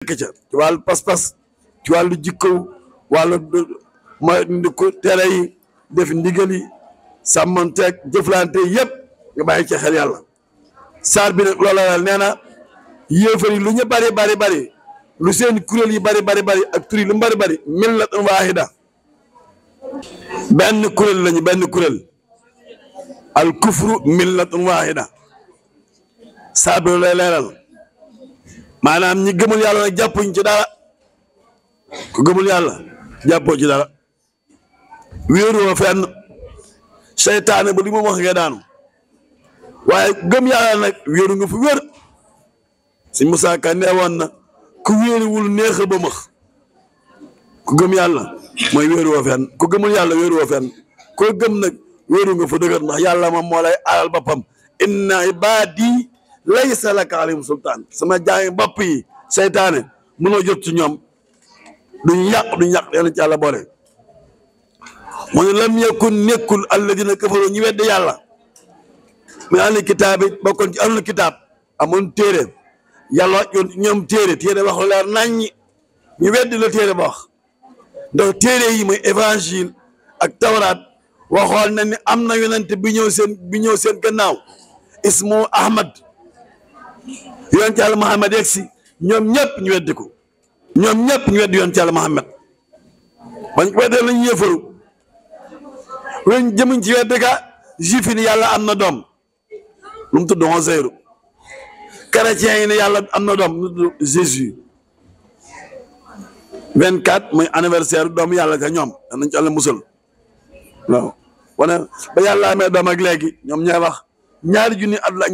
ca ci wàllu pas-pas ci wàllu jikko wàllu mooy ko tere yi def ndigal yi sàmmanteeg jëflante yëpp nga bàyyi ci xel yàlla saar bi nag loola la nee na yéefar yi lu ñu bari lu seen kuréel yi bari ak tur yi lu mu bari millatan waahida benn kuréel lañu benn kuréel al kufru millatun waahida saar bi lay leeral maanaam ñi gëmul yàlla nag jàppuñ ci dara ku gëmul yàlla jàppoo ci dara wéeruwoo fenn seytaane ba li mu wax nga daanu waaye gëm yàlla nag wéeru nga fu wér si Musaa Ka nee woon na ku wéeruwul neexa ba max ku gëm yàlla mooy wéeruwoo fenn ku gëmul yàlla wéeruwoo fenn koo gëm nag wéeru nga fa dëgër ndax yàlla moom moo lay aaral boppam inna ibaadi laysa laka alayhim sultaan sama jaay bopp yi seytaane mënoo jot ci ñoom duñ yàq yàlla ci yàlla boole mu ne lam yakun nekkul alladina kafaru ñu weddi yàlla min ahli kitaab it bokkoon ci ahlul kitaab amoon téere yàlla ñoom téere wax lu leer naññi ñu weddi la téere ba wax ndax téere yi mooy évangile ak tawraat waxoon na ni am na yonent bi ñëw seen gannaaw ismu ahmad yonent yàlla Muhammad yegg si ñoom ñëpp ñu weddi ko ñoom ñëpp ñu weddi yonent yàlla Muhammad bañ ko weddee lañu yëfaru weñ jëmuñ ci weddi ka juif yi ni yàlla am na doom lu mu tudd Uzayru chrétien yi ne yàlla am na doom lu mu tudd Jésus 24 mooy anniversaire doomu yàlla ka ñoom nañ ci yàlla musal waaw wane ba yàlla amee doom ak léegi ñoom ñooy wax ñaari junni at la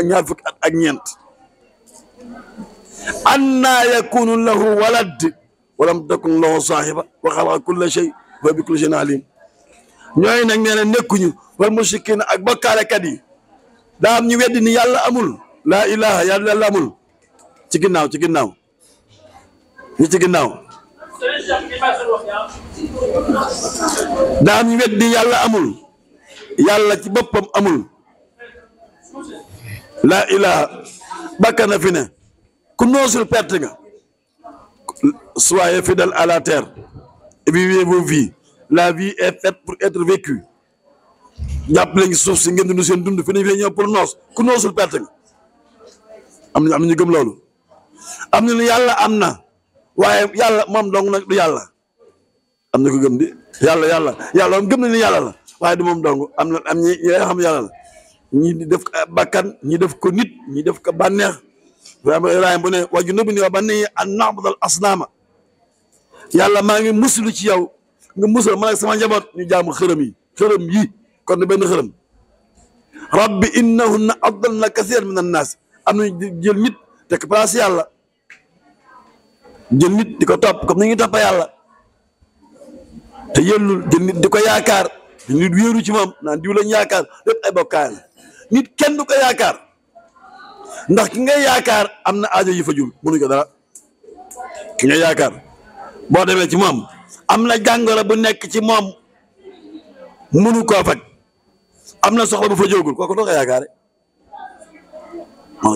ñaar fukki at ak ñeent anna yakunu lahu walad walam takun lahu saahiba wa xalaqa kulla shay wa bi kulli shay'in alim ñooy nag nee na nekkuñu wal mushrikiin ak bokkaalekat yi daa am ñu weddi ni yàlla amul laa ilaha yàlla amul ci ginnaaw ñi ci ginnaaw daa am ñu weddi ni yàlla amul yàlla ci boppam amul laa ilaha bakkana fi ne ku noosul perte nga soyez fidèles à la terre et vivez vos vies la vie est faite pour être vécue jàpp leen suuf si ngeen dund seen dund fi ne fee ñëw pour noos ku noosul perte nga am na ñu gëm loolu am na ni yàlla am na waaye yàlla moom dong nag du yàlla am na ko gëm di yàlla moom gëm na ni yàlla la waaye du moom dong am ñi xam yàlla la ñi def ko bakkan ñi def ko nit ñi def ko bànneex Ibrahima bu ne waju nabi ni wa bani an na'budal asnaama yàlla maa ngi muslu ci yow nga musal man ak sama njaboot ñu jaamu xërëm yi kon benn xërëm rabbi innahunna adlalna kasiran min annaas am na jël nit teg place yàlla jël nit di ko topp comme ni ñuy toppa yàlla te yellul jël nit di ko yaakaar nit wéeru ci moom naan diw lañ yaakaar lépp ay bokkaay la nit kenn du ko yaakaar ndax ki ngay yaakaar am na aajo yi fajul mënuñ ko dara ki ngay yaakaar boo demee ci moom am na jàngoro bu nekk ci moom mënu koo faj am na soxla bu fa jógul kooku doo ko yaakaare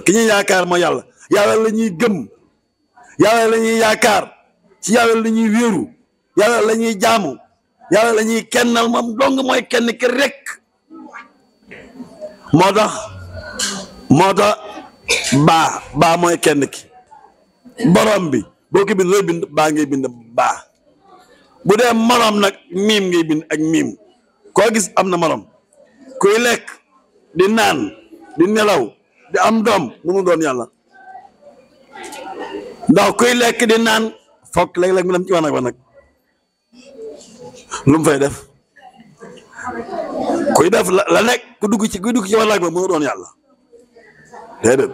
ki ñuy yaakaar mooy yàlla la ñuy gëm yàlla la ñuy yaakaar ci yàlla la ñuy wéeru yàlla la ñuy jaamu yàlla la ñuy kennal moom dong mooy kenn ki rek moo tax baa mooy kenn ki borom bi boo ko bind looy bind baa ngay bind baa bu dee morom nag miim ngay bind ak miim koo gis am na morom kuy lekk di naan di nelaw di am doom mënu doon yàlla ndax kuy lekk di naan fokk léeg-léeg mu dem ci wanag ba nag lu mu fay def kuy def la nekk kuy dugg ci wanag ba mënu doon yàlla déedéet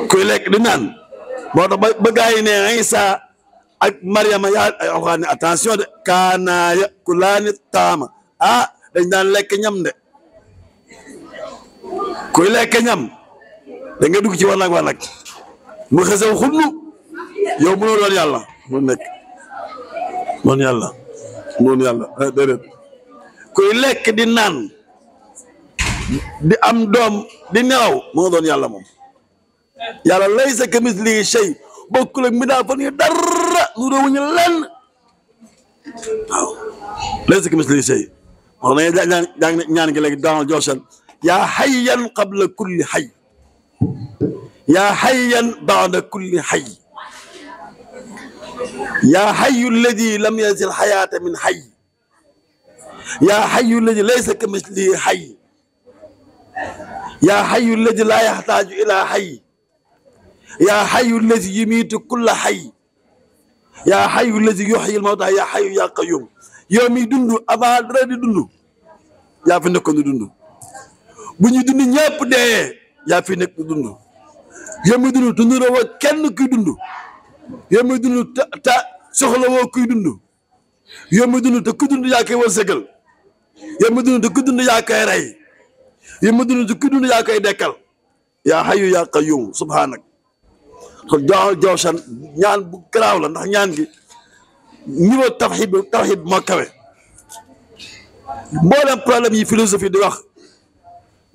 kuy lekk di naan moo tax ba gaa yi ne Isa ak Mariama yaa ay alxuraan ne attention de kaana yakulaani taama dañ daan lekk ñam de kuy lekk ñam da nga dugg ci wanag mu xesew xunnu yow mënoo doon yàlla mu nekk doon yàlla déedéet kuy lekk di naan di am doom di nelaw mënoo doon yàlla moom yàlla laysa kamislihi shay bokkul ak mbindaafan yi dara nu doowuñu lenn waaw laysa kamislihi shay wax nañu ñaan gi léegi Donald Johnson yaa hayyan qabla kulli hayy yaa hayyan ba'da kulli hayy yaa hayyu alladi lam yazil hayaata min hayy yaa hayyu alladi laysa kamislihi hayy yaa hayyu alladi laa yaxtaaju ilaa hayy yaa hayyu alladi yumiitu kulla hayy yaa hayyu alladi yuxyi al-mawtaa yaa hayyu yaa qayyuum yow mi dund avant dara di dund yaa fi nekkoon di dund bu ñu dund ñëpp dee yaa fi nekk di dund yow mi dund dund la woo kenn kuy dund yow mi dund ta soxla woo kuy dund yow mi dund te ku dund yaa koy wërsëgal yow mi dund te ku dund yaa koy rey yow mi dund te ku dund yaa koy dekkal yaa hayyu yaa qayyuum subhaanak kon Johnson ñaan bu garaaw la ndax ñaan gi niveau tawhid moo kawe mboolem problème yi philosophie di wax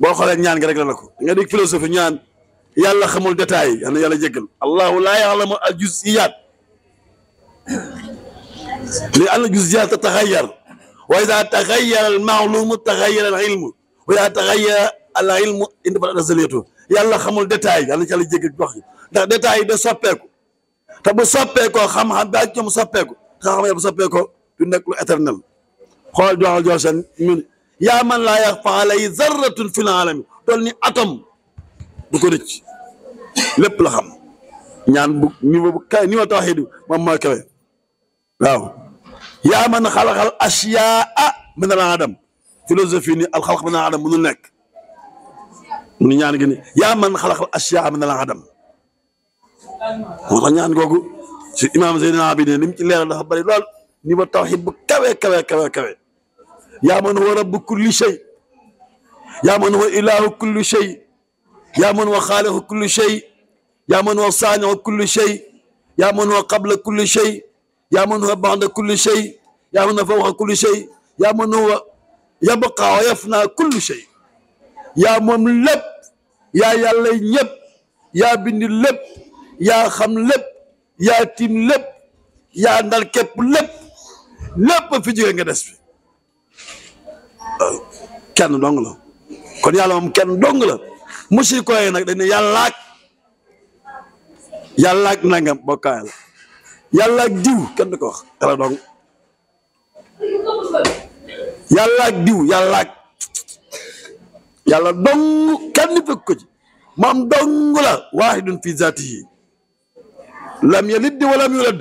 boo xoolee ñaan gi rek la ko nga dégg philosophie ñaan yàlla xamul détail yal na yàlla jéggal allahu laa ya'lamu al-juz'iyyaat li anna al-juz'iyyaat tataxayyar wa idaa taxayyara al-ma'luumu taxayyara al-ilmu wa idaa taxayyara al-ilmu intafat nazariyatu yàlla xamul détail yal na yàlla jéggal wax ndax détail yi da soppeeku te bu soppeekoo xam-xam daa ci mu soppeeku te xam-xam bu soppeekoo du nekk lu éternel xool Donald Johnson ñun yaa man laa yaxfaa alayhi zarratun fil aalami toll ni atome du ko rëcc lépp la xam ñaan bu niveau bu kaw niveau tawhiid moom mooy kawe waaw yaa man xalaqal ashyaa min al adam philosophie ni al xalq min al adam mënul nekk mu ñaan gi ni yaa man xalaqal ashyaa min al adam moo tax ñaan googu si imam Zeynal Abidin li mu ci leeral dafa bëri lool niveau tawhiid bu kawe yaa man huwa rabbu kulli shay yaa man huwa ilaahu kulli shay yaa man huwa xaaliqu kulli shay yaa man huwa saani'u kulli shay yaa man huwa qabla kulli shay yaa man huwa ba'da kulli shay yaa man huwa fawqa kulli shay yaa man huwa yabqaa wa yafnaa kulli shay yaa moom lépp yaa yàlla ñëpp yaa bind lépp yaa xam lépp yaa tiim lépp yaa ndar képp lépp fi jóge nga des fi kenn dong la kon yàlla moom kenn dong la mushriko yi nag dañ ne yàllaak nangam bokkaay la yàllaak diw kenn du ko wax yàlla dong yàllaak diw yàlla dong kenn fekk ko ci moom dong la waahidun fi zaatihi lam yalid wa lam yulad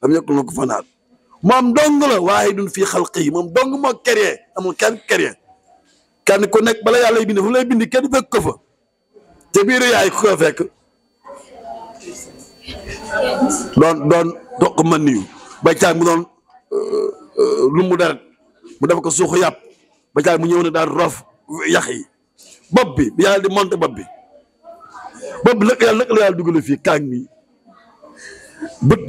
lam yakun lahu kufuwan ahad moom dong la waahidun fi xalqihi moom dong moo créé amul kenn créé kenn ku nekk bala yàlla bind fu lay bind kenn fekk ko fa te biiru yaay ku ko fekk doon toq man niyu ba caag mu doon lumbu deret mu def ko suuxu yàpp ba caag mu ñëw ne daal roof yax yi bopp bi yàlla di monté bopp bi lëkk la yàlla dugale fii kaang mi bët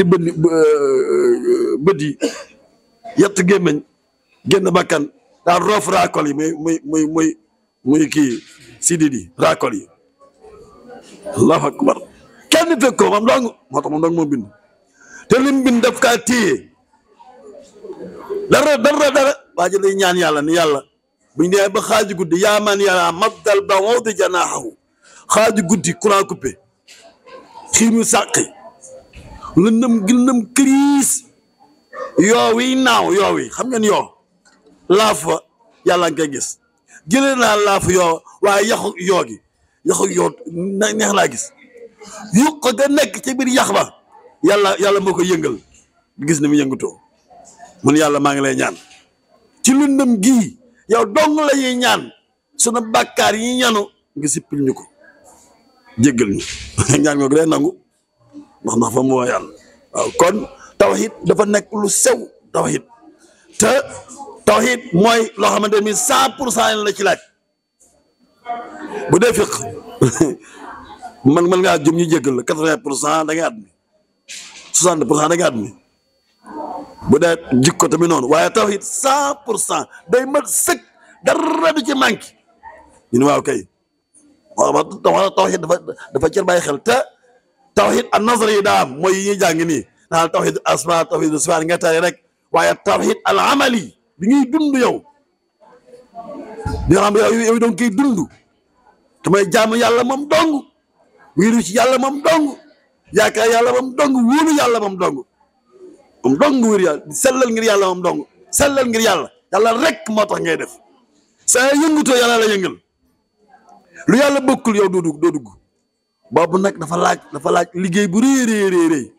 yi yett gémmeñ génn bakkan daal roof raakol yi muy kii sidid yi raakol yi allahu akbar kenn fekk ko moom dong moo tax moom dong moo bind te lim bind daf kaa téye dara waa ji day ñaan yàlla ni yàlla buñ dee ba xaaju guddi yaa man yàlla maddal ba wawdi janaaxahu xaaju guddi courant coupé xiir ñu sàqi lëndëm këriis yoo wi naaw yoo wi xam ngeen yoo laafa yàlla nga koy gis jëlee naa laafa yoo waaye yaxu yoo gi yaxu yoo neex laa gis yuq ga nekk ci biir yax ba yàlla moo ko yëngal gis ni mu yëngatoo mun yàlla maa ngi lay ñaan ci lëndëm gii yow dong la ñuy ñaan sunu bàkkaar yi ñanu nga sippil ñu ko jéggal ñu ñaan nga day nangu ndax fa mu woo yàlla waaw kon tawhid dafa nekk lu sew tawhid te tawhid mooy loo xamante ni 100% la ci laaj bu dee fiq man ngaa jëm ñu jéggal la 80% da ngay admi 60% da ngay admi bu dee jikko tamit noonu waaye tawhid 100% day mat sëkk dara du ci manqué ñu ne waaw kay tawhid dafa cër bàyyi xel te tawhid an nazari yi daa am mooy yi ñuy jàng nii naan tawhid asma tawhid sifaat nga tari rek waaye tawhid al amali bi ñuy dund yow bi nga xam yow doon koy dund te mooy jaamu yàlla moom dong wiiru ci yàlla moom dong yaakaar yàlla moom dong wóolu yàlla moom dong wóor yàlla sellal ngir yàlla moom dong sellal ngir yàlla rek moo tax ngay def saa yëngutoo yàlla la yëngal lu yàlla bokkul yow doo dugg boobu nag dafa laaj liggéey bu rëy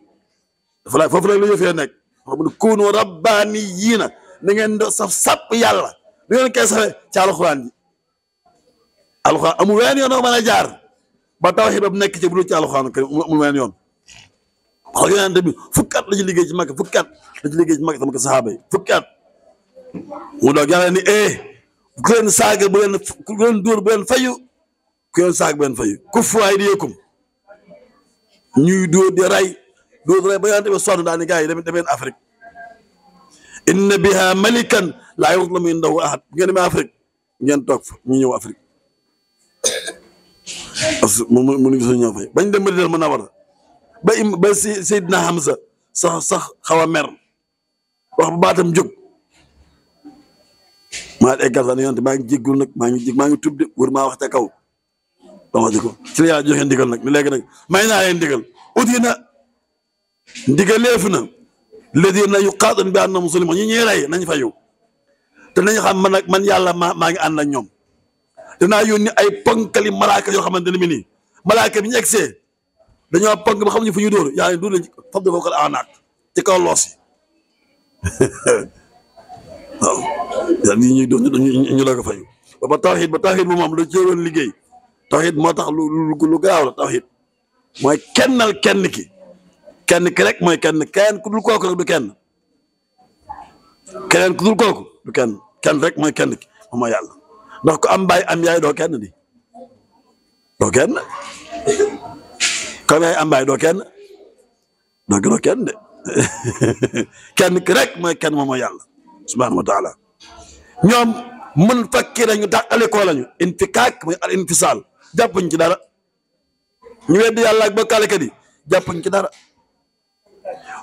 dafa laaj foofu nag la yëfee nekk xam ne kuunu rabbaaniyiina na ngeen saf sàpp yàlla da ngeen koy safe ci alxuraan ji alxuraan amul wenn yoon oo mën a jaar ba tawhiid ba nekk ci bu dul ci alxuraan amul wenn yoon wax yonent bi fukki at la ci liggéey ci Makka fukki at la ci liggéey ci Makka sama ko saxaaba yi fukki at mu doog yàlla ni ku leen saaga bu leen dóor bu leen fayu ku leen saaga bu leen fayu kuffu aydiyakum ñuy dóor di rey ba yonent bi sonn daal ni gars yi demeen Afrique inna biha malikan laa yuzlamu indahu ahad ngeen demee Afrique ngeen toog fa ñu ñëw Afrique parce que mënuñu gis ñëw fay bañ dem Madina Munawwara ba Seydina Hamza sax xaw a mer wax ba baatam jóg maa eggal sax ne yonent maa ngi jéggul nag maa ngi tub de wër maa wax ca kaw ba wax di ko ci la yàlla joxe ndigal nag ni léegi nag may naa leen ndigal uti na ndigaleef na ladina yuqaatiluna bi annahum zulimu ñi ñuy rey nañ fa yow te nañ xam man yàlla maa ngi ànd ak ñoom danaa yónni ay ponkali malaaka yoo xamante ne mi nii malaaka bi ñu egsee dañoo ponk ba xamuñu fu ñu dóor yaa ngi dóor leen fab dafa ko anaak ci kaw loos yi waaw yaa nii ñuy dóor ñu la ko fayu ba tawhid bu moom lu jëroon liggéey tawhid moo tax lu garaaw la tawhid mooy kennal kenn ki rek mooy kenn ku dul kooku rek du kenn keneen ku dul kooku du kenn rek mooy kenn ki moom mooy yàlla ndax ku am baay am yaay doo kenn di doo kenn comme yaay am baay doo kenn de kenn ki rek mooy kenn moom mooy yàlla subhanahu wa taala ñoom mun fakki nañu tàqalikoo lañu infikaak mooy al infisaal jàppuñ ci dara ñu weddi yàlla ak bokkaalekat yi jàppuñ ci dara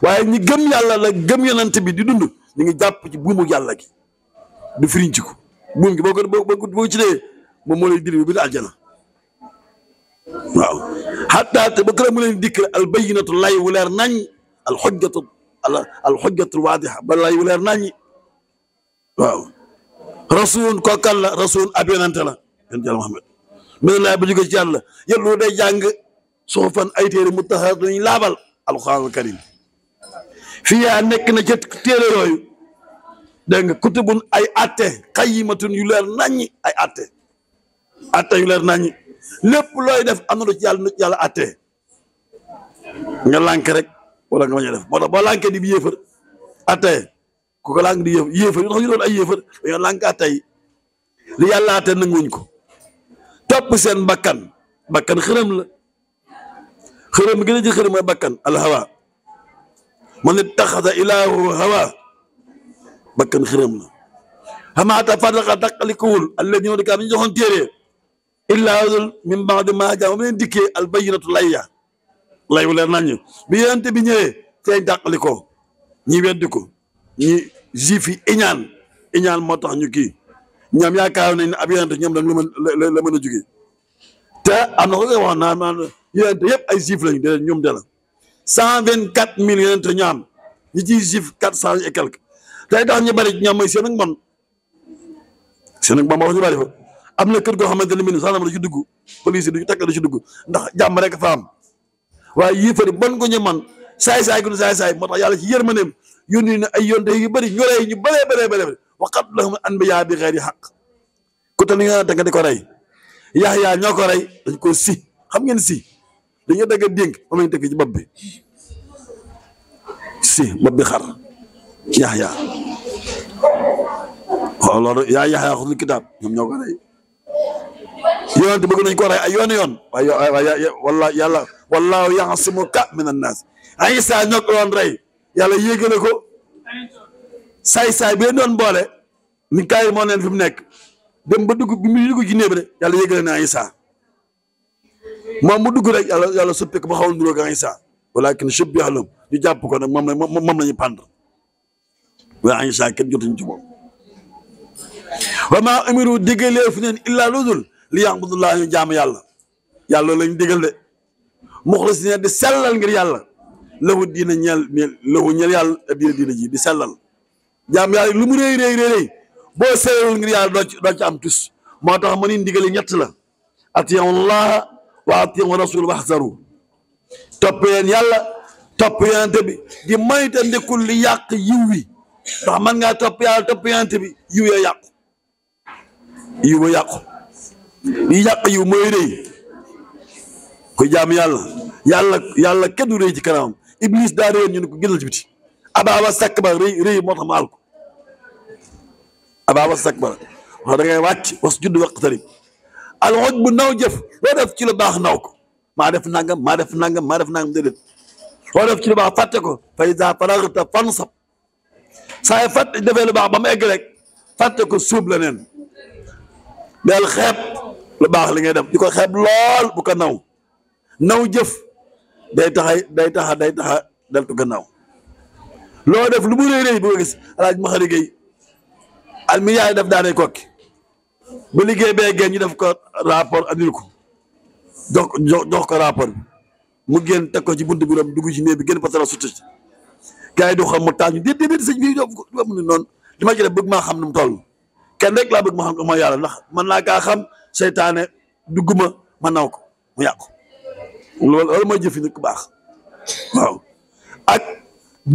waaye ñi gëm yàlla la gëm yonent bi di dund ñu ngi jàpp ci buumu yàlla gi du firiñ ko buum gi boo ci dee moom moo lay diri bi di aljana waaw xataa te ba këra mu leen dikk al bayyinatu lay wu leer nañ al xujjatul waadixa ba lay wu leer nañ waaw rasul kookal la rasul ab yonente la yonente yàlla Muhammad mene laa ba jóge ci yàlla yellu day jàng suxufan ay téere mutahharat dañuy laabal alquranul karim fii yaa nekk na ca téere yooyu dégg nga kutubun ay atte qayyimatun yu leer naññi ay atte yu leer naññi lépp looy def am na lu ci yàlla atte nga lànk rek wala nga bañ a def moo tax boo lànkee di bi yéefar atte ku ko lànk di yéefar yu tax ñu doon ay yéefar dañoo lànk atte yi li yàlla atte nanguñ ko topp seen bakkan xërëm la xërëm bi gën a ji xërëm mooy bakkan alhawa man ittaxada ilaahu hawa bakkan xërëm la xamaata fadaqa taqalikuwul alladina di kaa bi ñu joxoon téere illaa min ba'di maa jaa mu leen dikkee albayinatu lay wu leer nañu bi yonente bi ñëwee feeñ tàqalikoo ñi weddi ko ñi juif yi iñaan moo tax ñu kii ñoom yaakaar nañ ne ab yonente ñoom dañ la mën a jógee te am na ko wax naan yonente yëpp ay juif lañu de ñoom de la 124 000 yonente ñu am ñi ciy juif 400 et quelque tey tax ñu bari ñoom mooy seen ak mbon wax ñu bari fa am na kër goo xamante ne mini sax du ci dugg police du ci takk du ci dugg ndax jàmm rek fa am waaye yéefari bon ko ñu man saay-saay gu saay-saay moo tax yàlla ci yërmandeem yónni na ay yonte yu bëri ñu rey ñu bëree wa qatlahum anbiyaa bi xeyri xaq ku te ni nga nga di ko rey Yaxya ñoo ko rey dañ ko si xam ngeen si dañu dagg dénk moom lañu teg ci bopp bi si bopp bi xar Yaxya waaw loolu yaa Yaxya xul kitaab ñoom ñoo ko rey yonent bëgg nañ ko rey ay yoon waaye yàlla wallaahu yaxsimuka mina naas Isa ñoo ko doon rey yàlla yéegale ko saay-saay bi leen doon boole ni kaay moo leen fi mu nekk dem ba dugg bi mu dugg ci néeg bi de yàlla yéegale na Isa moom mu dugg rek yàlla soppi ko ba xaw a niróo ak Isa walakin shubbiha lahum ñu jàpp ko nag moom la ñu pendre waaye Isa kenn jotuñ ci moom. wa maa umiru diggalee fi neen illaa ludul li ya'budullaah ñu jaamu yàlla lañ digal de muxlisina di sellal ngir yàlla lahu diina ñeel yàlla diina ji di sellal jaam yàlla lu mu rëy boo sellal ngir yàlla doo ci am tus moo tax ma ni ndigali ñett la atiiwullaaha wa atiiwu rasuul wahzaru topp leen yàlla topp yonent bi di moytandikul li yàq yiw wi ndax man ngaa topp yàlla topp yonent bi yiw ya yàqu yiw ba yàqu li yàq yiw mooy rëy ko jaam yàlla kenn du rëy ci kanamam iblis daa réyoon ñu ne ko génnal ci biti abaa wastakbara rëy moo tax ma al ko abaa wastakbara wax da ngay wàcc wasjud waqtarib al ujb bu naw jëf loo def ci lu baax naw ko maa def nangam déedéet loo def ci lu baax fàtte ko fa iza faragta fansab saa yi fàtte defee lu baax ba mu egg rek fàtte ko suub la neen del xeeb lu baax li ngay def di ko xeeb lool bu ko naw jëf day taxa deltu gannaaw loo def lu mu rëy bu ko gis alaaj ma xari gay almi yaay def daanay kokki bu liggéey bee génn ñu def ko rapport andil ko jox ko rapport bi mu génn teg ko ci buntu bi ram dugg ci néeg bi génn patara sutti ci gars yi du xam mu taañu déedéet sëñ bi do mu ne noonu li ma ci def bëgg maa xam nu mu toll kenn rek laa bëgg ma xam ko mooy yàlla ndax mën naa kaa xam seytaane dugguma ma naw ko mu yàqu loolu mooy jëfi nit ku baax waaw ak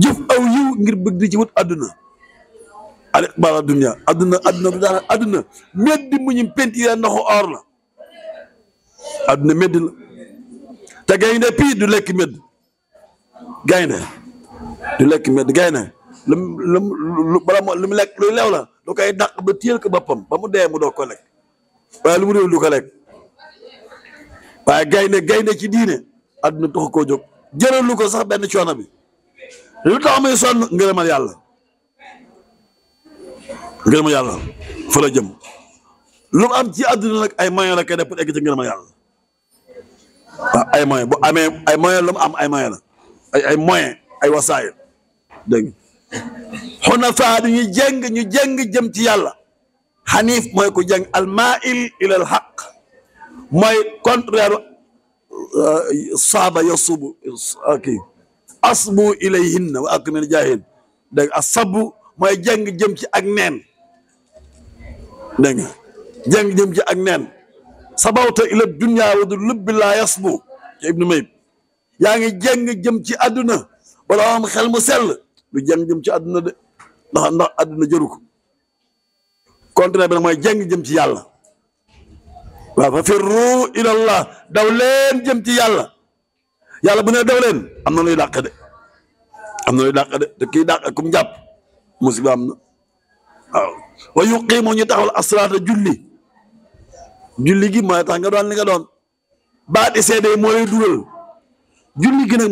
jëf aw yiw ngir bëgg di ci wut àdduna al iqbaal dunya àdduna du dara àdduna meddi mu ñu pentiire ndoxu or la àdduna meddi la te gaynde pii du lekk medd gaynde du lekk medd gaynde lu mu lekk luy leew la du koy dàq ba téyel ko boppam ba mu dee mu doo ko lekk waaye lu mu réew du ko lekk waaye gaynde ci diine àdduna taxu koo jóg jëralu ko sax benn coono bi lu tax muy sonn ngërëmal yàlla fa la jëm lu mu am ci àdduna nag ay moyen la koy def pour egg ci ngërëmal yàlla waaw ay moyen bu amee ay moyen lu mu am ay moyen la ay moyen ay wasaayil dégg xunafa du ñu jeng jëm ci yàlla xaniif mooy ko jeng almail ila al xaq mooy contraire saaba yasubu kii asbu ilayhinna wa akmil jaahil dégg asabu mooy jeng jëm ci ak neen dégg nga jeng jëm ci ak neen sabawta ila dunya wa du lubbi laa yasbu ci ibnu mayib yaa ngi jeng jëm ci àdduna bala am xel mu sell du jeng jëm ci àdduna de ndax àdduna jëru ko contraire bi nag mooy jeng jëm ci yàlla waaw fa firru ilallah daw leen jëm ci yàlla bu ne daw leen am na luy dàq de te kii dàq kum jàpp musiba am na waaw wa yuqiimu ñu taxawal asalaata julli gi mooy tax nga doon li nga doon baati seede moo lay dugal julli gi nag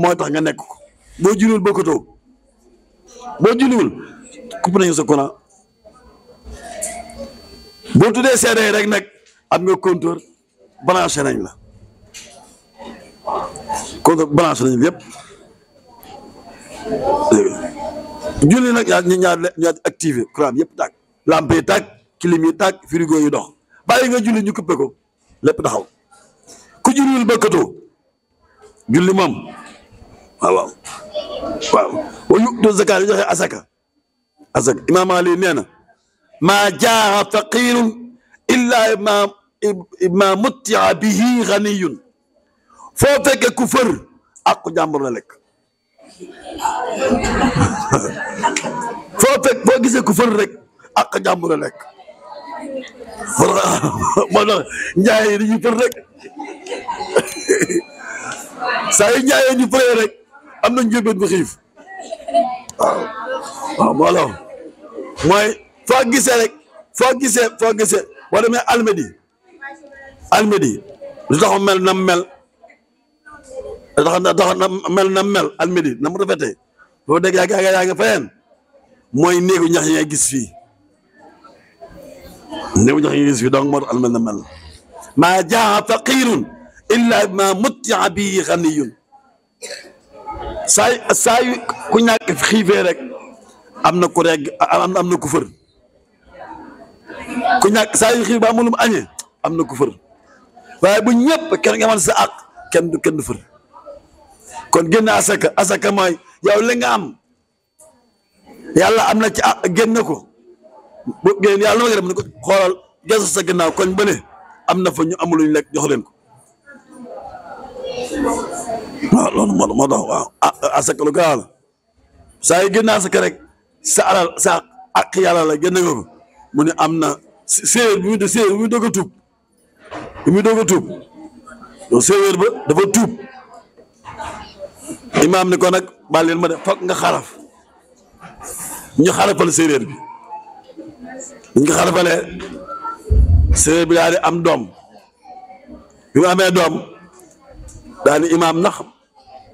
mooy tax nga nekk ko boo julliwul bokkatoo boo julliwul coupé nañu sa courant boo tuddee seede yi rek nag am nga compteur branché nañ la compteur branché nañ yëpp julli nag ñaar activé courant bi yëpp tàkk lampe yi tàkk clim yi tàkk frigo yi dox bàyyi nga julli ñu coupé ko lépp taxaw ku julliwul bokkatoo julli moom waaw wa yu'tu zakat yi joxe asaka imaam Ali nee na maa jaa faqirun illa ma muttia bihi ganiyun foo fekke ku fër ak ku jàmbur la lekk foo gisee ku fër rek ak ku jàmbur la lekk moo tax njaay yi dañuy fër rek saa yu njaayee ñu fëree rek am na njëlbeen bu xiif waaw moo la mooy foo gisee boo demee almedi lu tax mel na mel almedi na mu rafetee boo dégg yaa nga fayeen mooy néegu ñax yi ngay gis fii donc moo tax almedi na mel maa jaa faqirun illa ma muttia bii xaniyun saa yu ku ñàkk xiifee rek am na ku regg am na ku fër ku ñàkk saa yu xiif ba amul mu añee am na ku fër waaye bu ñëpp kenn nga man sa àq kenn du fër kon génn asaka mooy yow li nga am yàlla am na ci àq génn ko bu génn yàlla na ma dem ne ko xoolal gesu sa gannaaw koñ bële am na fa ñu amuluñ lekk jox leen ko waaw loolu moo tax waaw asaka lu gaaw la saa yu génn asaka rek sa alal sa àq yàlla la génn nga ko mu ne am na séeréer bi muy doog a tuub donc séeréer ba dafa tuub imaam ni ko nag baal leen ma de foog nga xaraf ñu xarafal séeréer bi ñu ko xarafalee séeréer bi daal di am doom bi mu amee doom daal di imaam ndax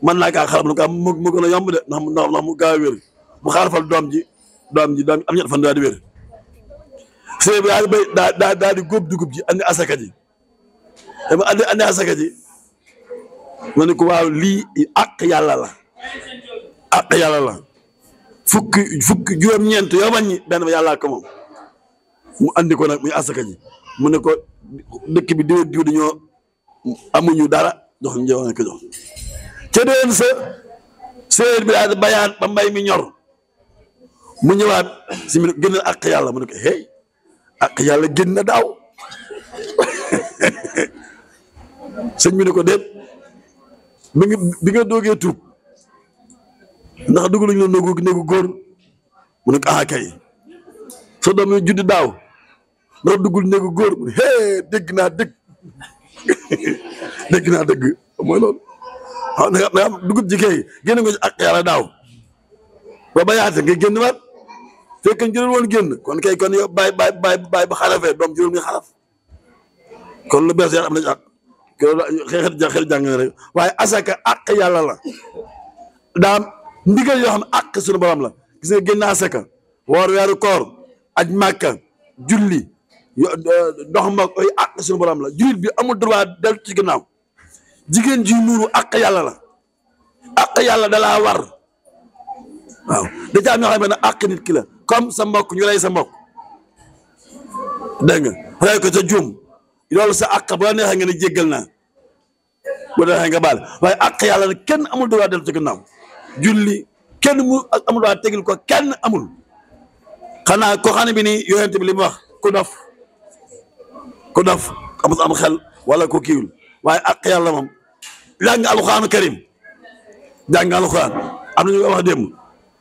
mën naa kaa xaraf lu ko am mu gën a yomb de ndax mu gaaw a wér mu xarafal doom ji am ñett fan daal di wér séeréer bi daal di béy daal di góob dugub ji andi asaka ji dama andi asaka ji ma ne ko waaw lii àq yàlla la fukki juróom-ñeent yoo wàññi benn ba yàllaa ko moom mu andi ko nag muy asaka ji mu ne ko dëkk bi diw dañoo amuñu dara jox ñu jox ko jox ca déwén sa séeréer bi daal di bayaat ba mbay mi ñor mu ñëwaat si mi génn àq yàlla mu ne ko hey àq yàlla génn na daaw sëñ bi ne ko déet bi nga doogee tuub ndax dugg lañu la néegu góor mu ne ko kay soo doom yi juddi daaw ndax duggul néegu góor mu ne hee dégg naa dëgg mooy loolu waaw nga dugub ji kay génn nga ci ak yàlla daaw ba bayaate nga génn waat fekk jëlul woon génn kon kay kon yow bàyyi ba xarafee doom jëlul nga xaraf kon lu bees yàlla am na ci ak xeexet jàng rek waaye asaka àq yàlla la daam ndigal yoo xam ne àq suñu borom la gis nga génn asaka woor weeru koor aj màkka julli dox mag oy àq suñu borom la jullit bi amul droit del ci gannaaw jigéen ji muuru àq yàlla la àq yàlla dalaa war waaw da ca am ñoo xam ne àq nit ki la comme sa mbokk ñu rey sa mbokk dégg nga rey ko ca juum loolu sa àq bu la neexee nga ne jéggal naa bu la neexee nga baal waaye àq yàlla nag kenn amul droit dellu ci gannaaw julli kenn mu amul droit tegil ko kenn amul xanaa ko xam ne bi ni yonent bi li mu wax ku dof amul am xel wala ko kiiwul waaye àq yàlla moom jàng alxuraanu karim jàng alxuraan am na ñu ko wax démb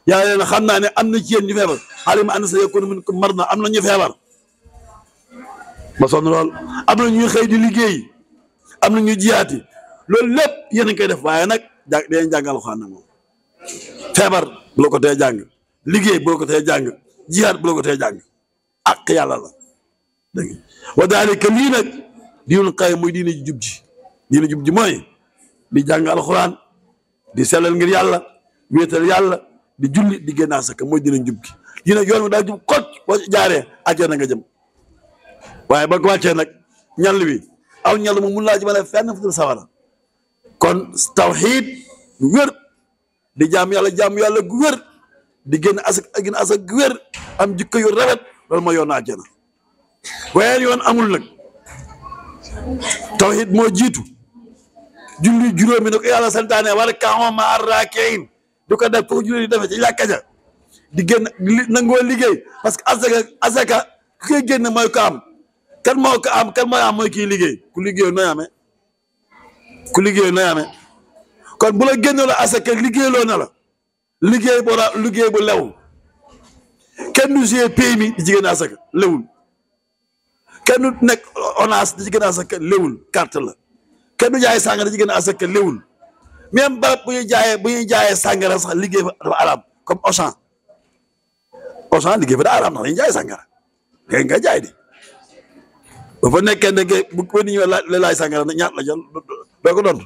yàlla leen xam naa ne am na ci yéen ñu feebar alima anna sayakunu minkum marda am na ñu feebar ba sonn lool am na ñuy xëy di liggéey am na ñuy jiyaati loolu lépp yéen a ngi koy def waaye nag dinañ jàng alxuraan nag moom feebar bu la ko tee jàng liggéey bu la ko tee jàng jiyaat bu la ko tee jàng àq yàlla la dégg nga wa daalika lii nag diinul qayyim muy diine ji jub ji mooy di jàng alxuraan di sellal ngir yàlla wéetal yàlla di julli di génn asaka mooy diine jub gi dina yoon mi daa jub kocc boo jaaree àjjana nga jëm waaye ba ko wàccee nag ñal wi aw ñal moom mun laa jëmale fenn fu dul sawara kon tawxiid gu wér di jaam yàlla gu wér di génn asak gu wér am jikko yu rafet loolu mooy yoonu àjjana waaye yoon amul nag tawxiid moo jiitu julli juróomi ne ko yàlla santaane wala ka'u ma'a raaki'iin du ko def foofu julli di defee ci jàkka ja di génn nangoo liggéey parce que asaka ku koy génn mooy ko am kan mooy am mooy kii liggéey ku liggéey nooy amee kon bu la génne la asaka liggéeyloo na la liggéey bu lew kenn du see pay mi di ci génne asaka lewul kenn du nekk ONAS di ci génne asaka lewul carte la kenn du jaay sàngara di ci génne asaka lewul même barab bu ñuy jaayee sàngara sax liggéey fa dafa araam comme Auchan liggéey fa daa araam ndax dañuy jaay sàngara léegi nga jaay di ba fa nekkee ne bu ko nit ñi la laay sàngara ne ñaat la jël doo ko doon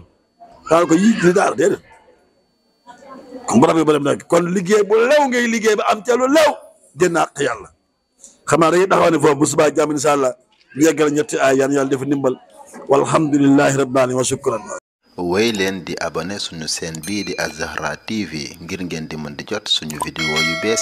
daal ko yii li daal déedéet kon bu rafet ba dem nag kon liggéey bu lew ngay liggéey ba am ca lu lew génn àq yàlla xam naa dañuy taxaw ne foofu bu subaa jàmm incha allah ñu yeggal ñetti ay yan yàlla def ndimbal walhamdulillahi rabbil alamin wa shukran. wéy leen di abonné suñu chaîne bii di Al Zahra TV ngir ngeen di mën di jot suñu vidéo yu bees